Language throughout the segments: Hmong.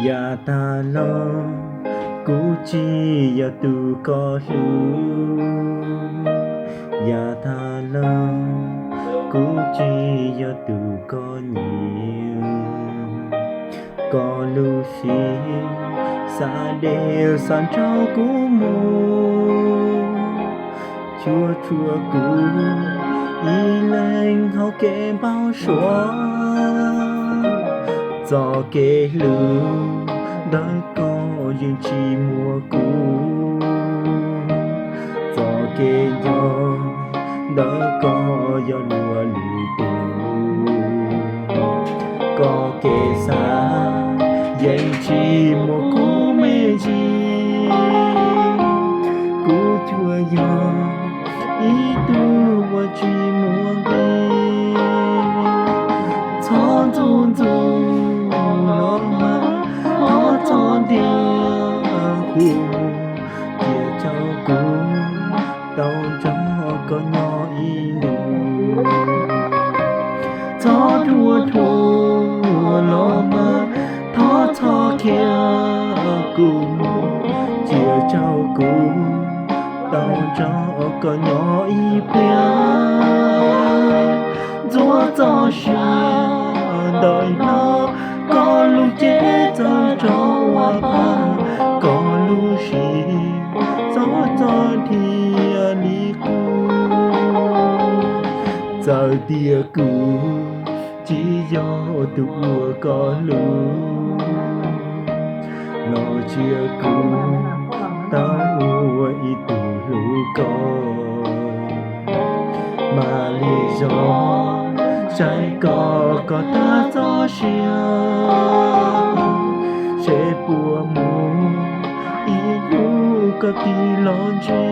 Yav tag los kuv tsis yog tus koj hlub, yav tag los kuv tsis yog tus koj nyiam. Koj lub siab xav de xav nrog kuv mus, cuab tshuam kuv ib leeg hauv kev npau suav. Txoj kev hlub ntawm koj yeej tsis muaj kuv, txoj kev nco ntawm koj yog luag lwm tus. Koj kev xav yeej tsis muaj kuv me ntsis, kuv cuag yog ib tug uas tsis muaj nqis. Txhob ntxub ntxub los mas thov txhob ntiab kuv, cia caum kuv tau nrog koj nyob ib ntus. Txhob dhuav dhuav los mas thov txhob khiav kuv mus, cia caum kuv tau nrog koj nyob ib pliag. Ntxuav txoj sia ntawm no, koj lub cev txawv tso ua pag, koj lub siab txhob txo dhia li qub. Txawm tias kuv tsis yog tus uas koj hlub, los cia kuv tau ua ib tug hlub koj. Mam li zov saib koj kom tag txoj sia, seb puas muaj ib hnub koj tig los ntsia.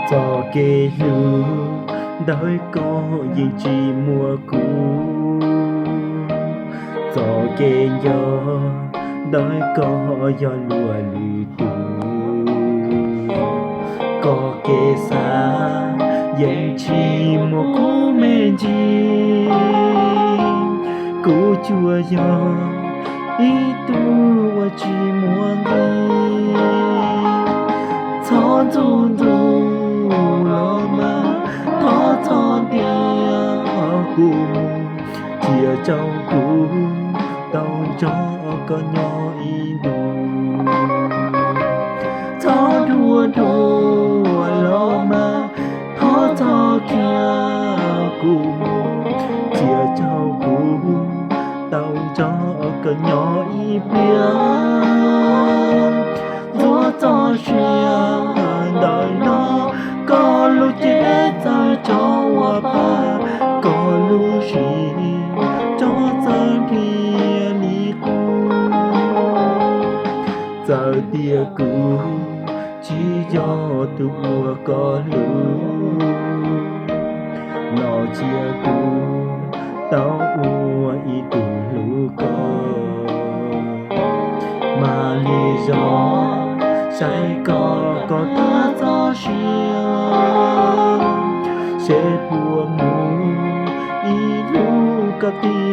Txoj kev hlub ntawm koj yeej tsis muaj kuv, txoj kev nco ntawm koj yog luag lwm tus. Koj kev xav yeej tsis muaj kuv me ntsis, kuv cuag yog ib tug uas tsis muaj nqis. Txhob ntxub ntxub los mas thov txhob ntiab kuv, cia caum kuv tau nrog koj nyob ib ntus. Txhob dhuav dhuav los mas thov txhob khiav kuv, cia caum kuv tau nrog koj nyob ib pliag. Ntxuav txoj sia ntawm no, koj lub cev txawv tso ua pag, koj lub siab txhob txo dhia li qub. Txawm tias kuv tsis yog tus uas koj hlub, los cia kuv tau ua ib tug hlub koj. Mam li zov saib koj kom tag txoj sia, seb puas muaj ib hnub koj tig